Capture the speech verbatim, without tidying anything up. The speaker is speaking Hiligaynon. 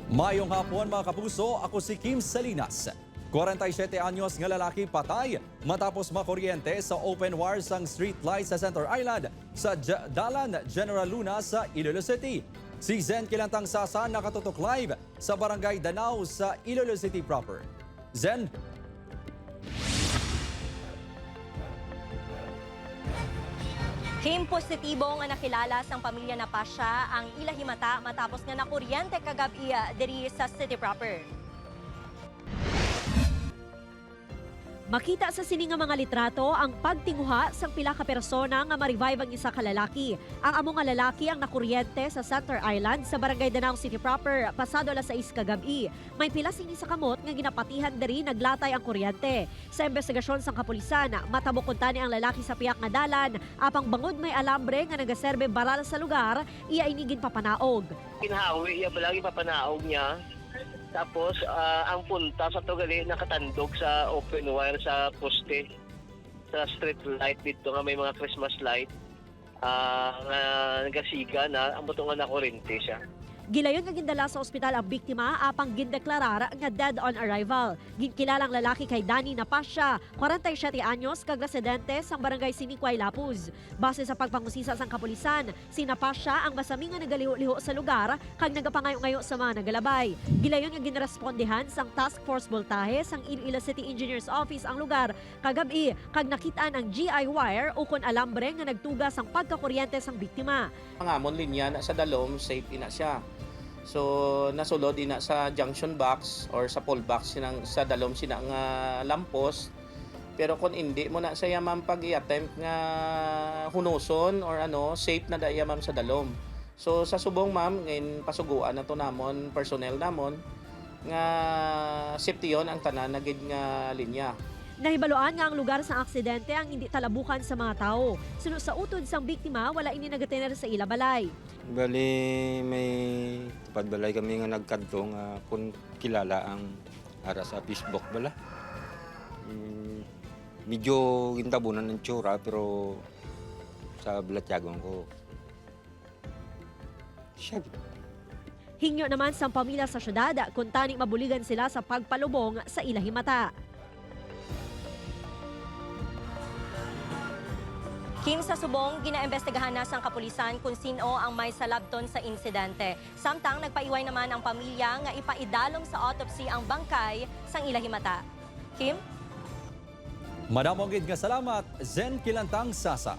Mayong hapon, mga kapuso. Ako si Kim Salinas. Kwarenta y siyete anyos nga lalaki patay matapos makuryente sa open wire sang street light sa Center Island sa J-, Dalan General Luna sa Iloilo City. Si Zen Kilantang Sasa nakatutok live sa Barangay Danao sa Iloilo City proper. Zen? Kim, positibo nga nakilala sang pamilya Napasya ang ila himata matapos nga nakuryente kagab-i, ah, diri sa city proper. Makita sa sini nga mga litrato ang pagtinguha sang pila ka persona nga ma-revive ang isa ka lalaki. Ang amo nga lalaki ang nakuryente sa Center Island sa Barangay Danao City proper pasado alas sais kagab-i. May pila sini sa kamot nga ginapatihan diri naglatay ang kuryente. Sa imbestigasyon sang kapulisan, matabok kuntani ang lalaki sa pihak nga dalan, apang bangod may alambre nga nagaserbe baral sa lugar, iya ini ginpapanaog. Ginhawi iya bala, ginpapanaog niya. Tapos, ah, ang punta sa to gali nakatandog sa open wire sa poste, sa street light dito nga may mga Christmas light, ah, nga nagasiga na, ang buto nga nakurinti siya. Gilayon nga gindala sa ospital ang biktima, apang gindeklarar nga dead on arrival. Ginkilala ang lalaki kay Danny Napasya, kwarenta y siyete anyos, kag residente sang Barangay Siniquay, Lapuz. Base sa pagpangusisa sang kapulisan, si Napasya ang masami nga nagaliho-liho sa lugar kag nagapangayo-ngayo sa mga nagalabay. Gilayon nga ginrespondihan sang Task Force Voltahe sang Iloilo City Engineers Office ang lugar kagab-i, kag nakit-an ang G I wire ukon alambre nga nagtuga sang pagkakuryente sang biktima. Ang amon linya na sa dalom, safe ina siya. So, nasulod ina sa junction box or sa pole box sinang, sa dalom sina nga lampos. Pero kung hindi mo na siya, ma'am, pag i-attempt nga hunuson or ano, safe na da iya, ma'am, sa dalom. So, sa subong, ma'am, ngayon pasuguan na to namon, personnel namon, nga safety yon ang tanan na gid nga linya. Nahibaluan nga ang lugar sa aksidente ang hindi talabukan sa mga tawo. Suno sa utod sang biktima, wala ini nagatener sa ila balay. Bali, may tupad balay kami nga nagkadto nga kung kilala ang ara sa Facebook bala. Mm, medyo gintabunan ang tsura, pero sa balatyagon ko, siya. Hingyo naman sang pamilya sa syudad, kuntani mabuligan sila sa pagpalubong sa ila himata. Kim, sa subong, ginaimbestigahan na sang kapulisan kung sin-o ang may salabton sa insidente. Samtang nagpaiway naman ang pamilya nga ipaidalom sa autopsy ang bangkay sang ila himata. Kim? Madamo gid nga salamat, Zen Kilantang Sasa.